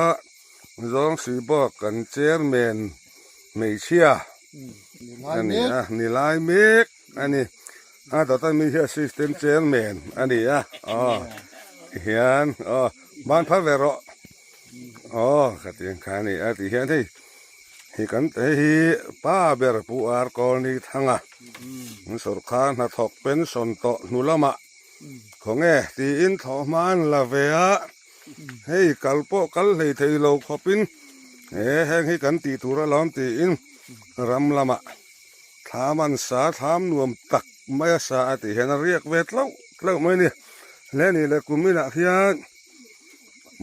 zawng si bawk kan chairman hmeichhia a ni a ni lai mek a ni a dawt a mi hi assistant chairman a ni a aw tihian aw ban phar ve rawh aw ka ti ang kha a ni a ti hian hei. Hei kan hei hi pa ber Pu Ar Kawlni Thanga an sawrkar hnathawk pension tawh hnu lamah khawnge tiin thlawh hma an la ve a, hei kal pawh kal hlei thei lo khawpin he heng hi kan tih tur alawm tiin ram lamah thlam an sa thlam nuam tak mai a sa a tih hian a riak ve tlauh tlauh mai a ni. Hle a nih leh kum inah hian.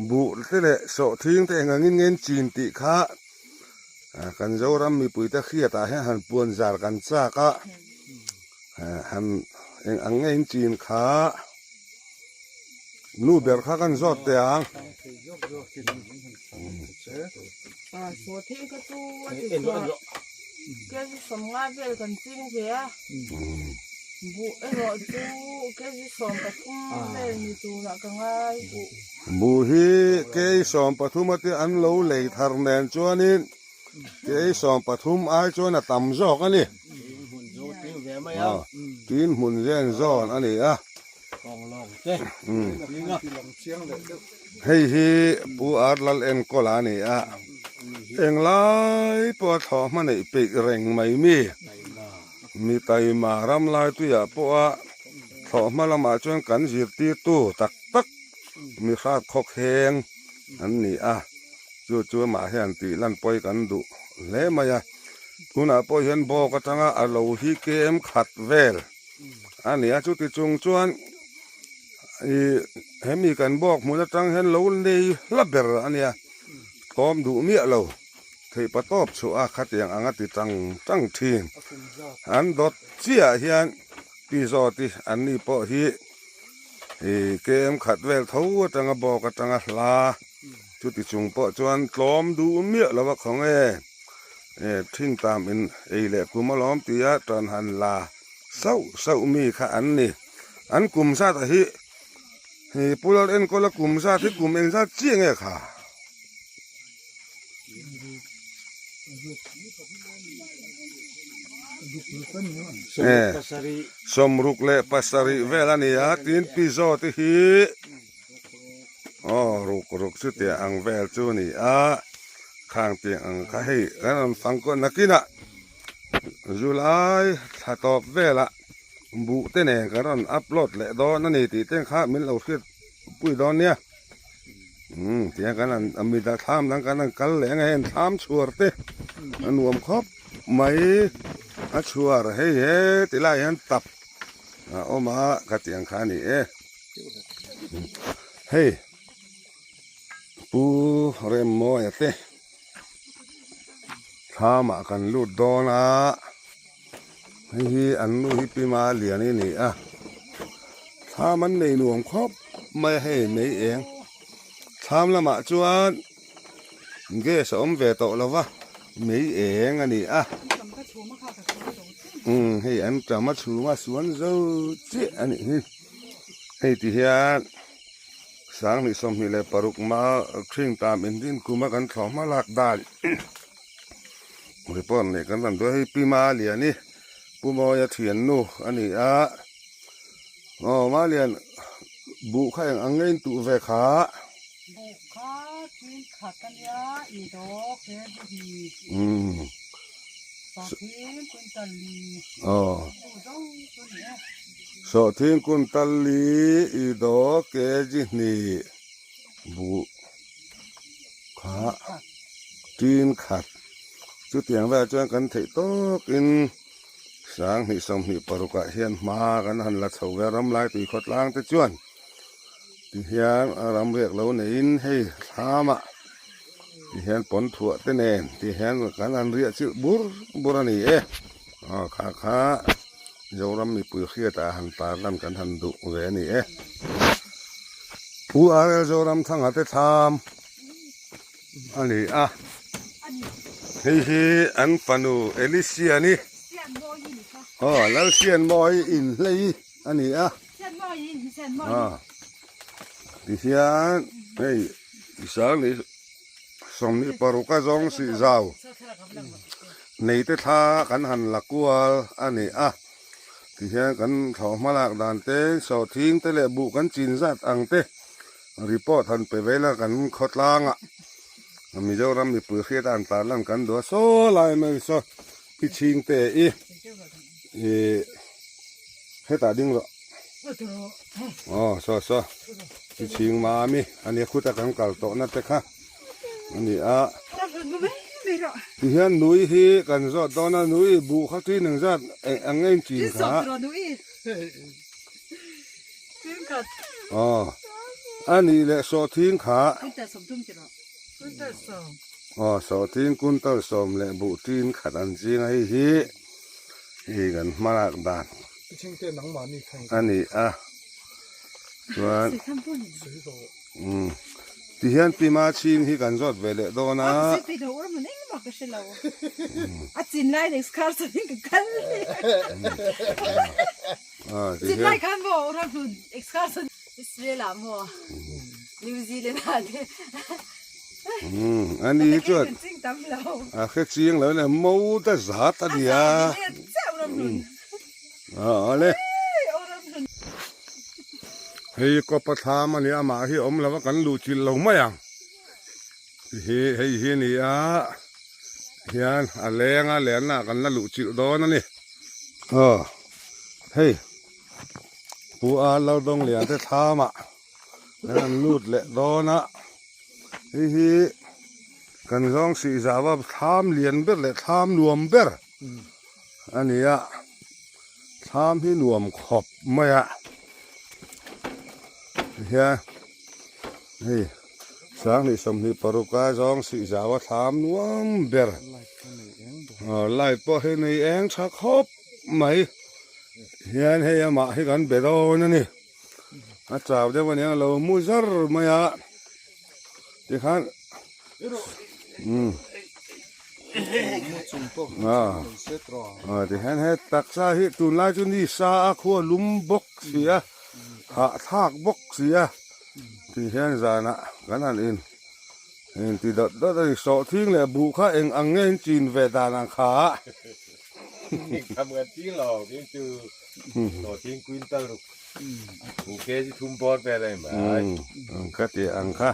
Buh te leh sawhthing te eng angin nge an chin tih kha kan Zoram mipui te hriatah hian han puan zar kan chak a, han eng ang nge in chin kha nu ber kha kan zawt teh ang. Sawhthing kha chu a ti chhuah kg 50 vel kan ching ve a. Buh erawh chu kg 13 vel ni turah ka ngai. Buh hi kg 13 ate an lo lei thar nen chuanin kg 13 ai chuan a tam zawk a ni. Tin hmun zen zawn a ni a. Hei hi Pu Ar Lal Enkawl a ni a, englai pawha thlawh hma neih peih reng mai mi. Mi taima ram lai tuiah pawha thlawh hma lamah chuan kan zirtirtu tak tak mi hrat khawk heng an ni a, chu chu amah hian tih lan pawi kan duh hle mai a. Tunah pawh hian bawk atanga a lo hi kem khat vel a ni a, chuti chung chuan. Ih hemi kan bawk hmun atang hian lo nei hla ber a nia tlawm duh miah lo theih pa tawp chhuah a khatiang anga ti tang tang thin an dawt chiah hian pi zawt hi an ni pawh hi ih kem khat vel tho atanga bawk atanga hla chuti chung pawh chuan tlawm duh miah lo a khawng e thintam in ei leh kum alawm tia tan han la sauh sauh mi kha an ni. An kum zat ah hi hei Pu Lal enkawl a kum zat hi kum eng zat chiah nge kha? Sawmruk leh pasarih vel a ni a tin Pi Zawt te hi aw ruk ruk chutiang ang vel chu a ni a khang tiang ang kha hei kan rawn fang kual nakinah July thla tawp velah. Buh te nen kan rawn upload leh dawn a ni tih te kha min lo hriat pui dawn nia. Umm tiang kan han mida thlam dang kan han kal leh ang a heng thlam chhuar te a nuam khawp mai a chhuar hei he ti lai hian tap a awm a khatiang kha a ni e. Hei Pu Remmawia te thlamah kan lut dawn a. Hei hi an nu hi Pi Malian i ni a, thlam an nei nuam khawp mai a hei mei eng thlam lamah chuan gas a awm ve tawh lo va mei eng a ni a umm hei an tam a chhum a suan zo chiah a nih hi hei ti hian sanghnih 26 ma ṭhing tam indin kuma kan thlawh hma lak dan. Report leh kan rawn duai hei Pi Maliani Pu Mawia thiannu a ni a aw Malian buh kha eng ang nge in tuh ve kha Buh kha tin khat a nia i dawk he bu hi umm Sawhthing kun tal li aw buh zo chu ni e Sawhthing kun tal li i dawk kg hnih buh kha tin khat chutiang velah chuan kan theih tawkin 20 26 ah hian hma kan han la chho ve a ram lai tui khawtlang te chuan tihian a ram riak lo neiin hei thlamah tihian pawn thuah te nen tihian kan han riah chilh bur bur a ni e aw kha kha Zoram mipui hriatah han tarlan kan han duh ve a ni e. Pu RL Zoramthanga te thlam a ni a. Hei hi an fanu Elisia ni. Aw Lalsianmawi inhlei a ni a. Tihian hei 26 a zawng sih zau. Neite thla kan han la kual a ni a, tihian kan thlawh hma lak dan te, sawhthing te leh buh kan chin zat ang te report han pe vel a kan khawtlang ah Mizoram mipui hriat a an tar lan kan duh a saw lai mai saw pi chhing te i ih hetah ding rawh aw saw saw pi chhing mami a nia khuta kan kal tawh na te kha. a ni a tihian nui hi kan zawt dawn a nui buh kha ṭin ang zat eng ang nge in chin kha aw a nih leh sawhthing kha aw sawhthing kuntal sawm leh buh ṭin khat an ching a hei hi hei kan hmalak dan a ni a chuan. Umm tihian Pima chhing hi kan zawt ve leh dawn a. Umm ani hi chuan a hre chiang lo ania mo ta zat a nia. Awle. Hei kawpa thlam a nia amah hi awm lo a kan luh chilh lo mai ang. Hi hei hi a ni a hian a leng a lenna ah kan la luh chilh dawn a ni. Aw hei Pu a Laldawng lian te thlam ah kan han lut leh dawn a. Hei hi kan zawng sih zau a thlam lian ber leh thlam nuam ber. A ni a, thlam hi nuam khawp mai a. Hian hei 2026 a zawng sih zau a thlam nuam ber light pawh hi nei eng tha khawp mai hian hei amah hi kan be dawn a ni a chau deuh aniang a lo mu zar mai a tikhan umm ah tihian he taksa hi tunlai chu ni sa a khua lum bawk si a. Hahthlak bawk si a tih hian zanah kan han in in ti dawt dawt a ni. Sawhthing leh buh kha eng ang nge in chin ve dan ang kha? Tham kan ching lo tin chu sawhthing quintal ruk buh kg thum bawr vel a ni mai. Ang kha tih ang kha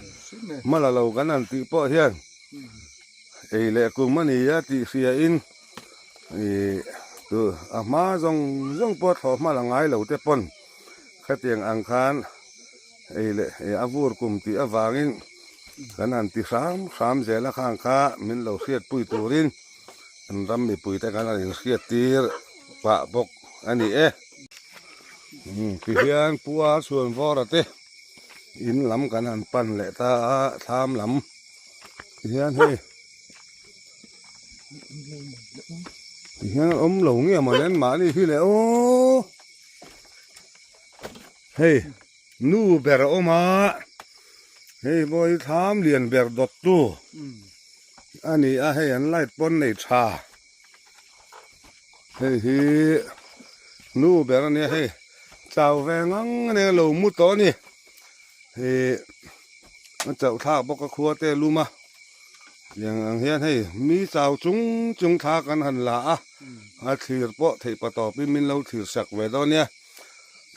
hma la lo kan han tih pawh hian ei leh kum a ni a tih hria in Ih tu a hma zawng zawng pawh thlawh hma la ngai lo te pawn khatiang ang khan ei leh ih a vur kum tih avangin kan han ti hram hram zel a khang kha min lo hriatpui turin an ram mipui te khan an inhriat tir pah bawk a ni e. Umm tihian Pu a chhuanvawra te in lam kan han pan leh ta a thlam lam tihian hei. Ti hian an awm lo nge maw nen mahni hi le aw hei nu ber a awm a hei pawh hi thlam lian ber dawt tu a ni a hei an light pawn nei tha hei hi nu ber a nia hei chau ve ngang a nia lo mu tawh a ni ih a chauh thlak bawk a khua te lum a. Tiang ang hian hei mi chau chung chung thla kan han la a, a thlir pawh theih pa tawpin min lo thlir sak ve dawn nia.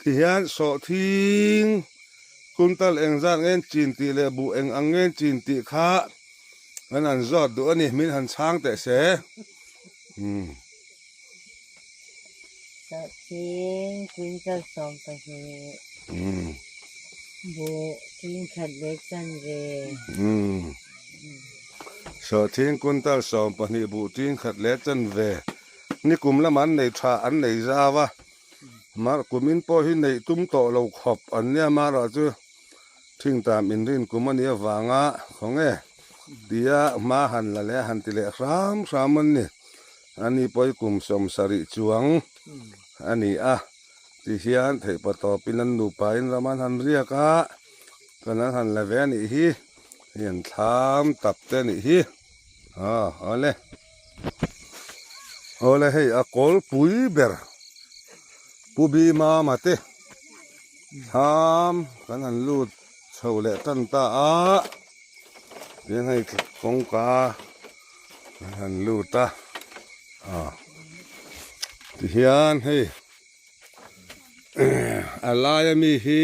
Tihian sawhthing kuntal eng zat ngen chin tih leh buh eng ang ngen chin tih kha kan han zawt duh a ni, min han chhang teh se. Umm. Sawhthing quintal 12. Umm. Buh king khat leh chanve. Umm. Sawhthing quintal 12 buh king khat leh chanve. Nikum lamah an nei tha an nei zau a. Mar kumin pawh hi neih tum tawh lo khawp an nia marawh chu thingtam inrin kum a nih avanga khawnge tia hma han la leh han ti leh hram hram an ni. Ani pawh hi kum 70 chuang a ni a. Tihian theihpa tawpin an nupain ram an han riak a, chuan an han la ve a nih hi, hei an thlam tap te a nih hi, aw awle, awle hei a kawlpui ber Pu Bimama te thlam kan han lut chho leh tan ta a, tihian hei kawngka kan han lut a, aw tihian hei. A laia mi hi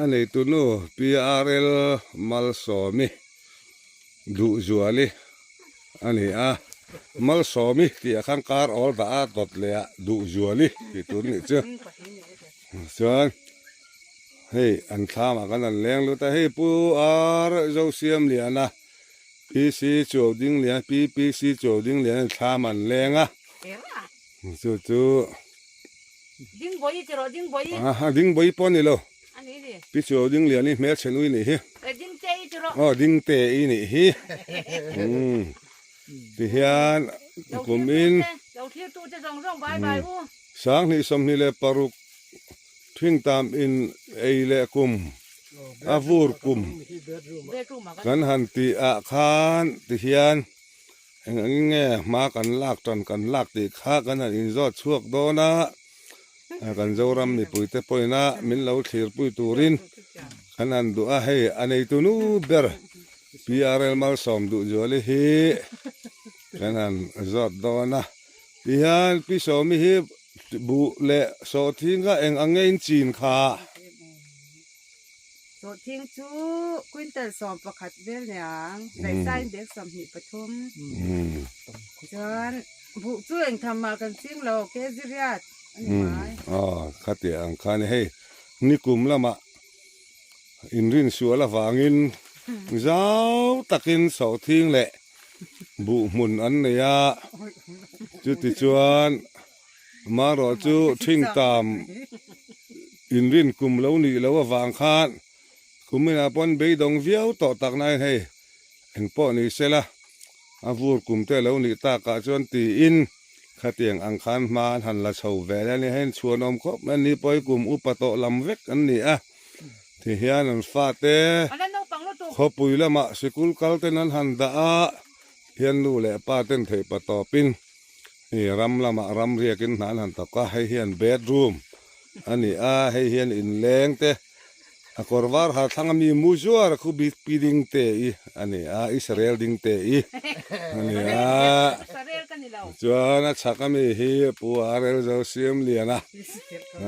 a neitu nu PRL Malsawmi Duhzuali a ni a, Malsawmi tih ah khan kar awl dah a dawt leh ah Duhzuali tih tur nih chu chuan hei an thlam ah khan an leng lut a, hei Pu R Zosiamliana PC Chuaudinglian PPC Chuaudinglian an thlam an leng a. Chu chu Dingbawi ti rawh Dingbawi. Aha Dingbawi pawh a ni lo. A ni ni. Pi Chuau Dinglian i hmelchhe nui nih hi. E Dingte i ti rawh. Aw Dingte i nih hi. Umm tihian kum in. Lo thlir tu te zawng zawng bai bai u. 2026 thingtam in ei leh kum a vur kum kan han tih ah khan tihian. Eng ang nge hma kan lak tan kan lak tih kha kan han inzawt chhuak dawn a, kan Zoram mipuite pawhin a min lo thlirpui turin kan han duh a, hei a neitu nu ber PRL Malsawm Duhzuali hi kan han zawt dawn a, tihian Pi Sawmi hi buh leh sawhthing kha eng ang nge in chin kha? Sawhthing chu quintal 11 vel niang, daihsain bag 23. Chuan buh chu engtham mah kan ching lo, kg riat a ni mai. Aw, khatiah ang khan hei nikum lamah inrin sual avangin zau takin sawhthing leh buh hmun an nei a, chutichuan Marawh chu thingtam Inrin kum lo nih loh avang khan kuminah pawh an beidawng viau tawh tak nain hei engpawh ni sela a vur kum te lo nih takah chuan tiin khatiang ang khan hma an han la chho ve leh a ni. Hei an chhuanawm khawp mai a ni pawh hi kum upa tawh lam vek an ni a, tihian an fate khawpui lamah sikul kal ten an han dah a, hian nu leh pa ten theih pa tawpin Hei ram lamah ram riakin hna an han tawk a, hei hian bedroom a ni a, hei hian inleng te a kawr var ha thlang a mi mu zuar a khu bik pi ding te i a ni a, Israel ding te i a ni a, chuan a chhak a mi hi Pu Arel Zosiamliana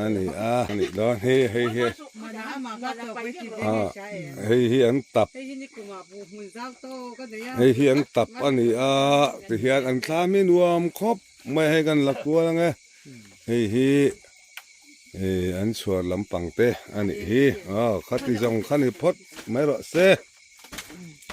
a ni a, a nih dawn hi hei hi hei hi an tap. Hei hi an tap a ni a tihian an thlam hi nuam khawp mai a hei kan la kual ang e hei hi ih an chhuar lampang te a nih hi aw khati zawng kha ni phawt mai rawh se.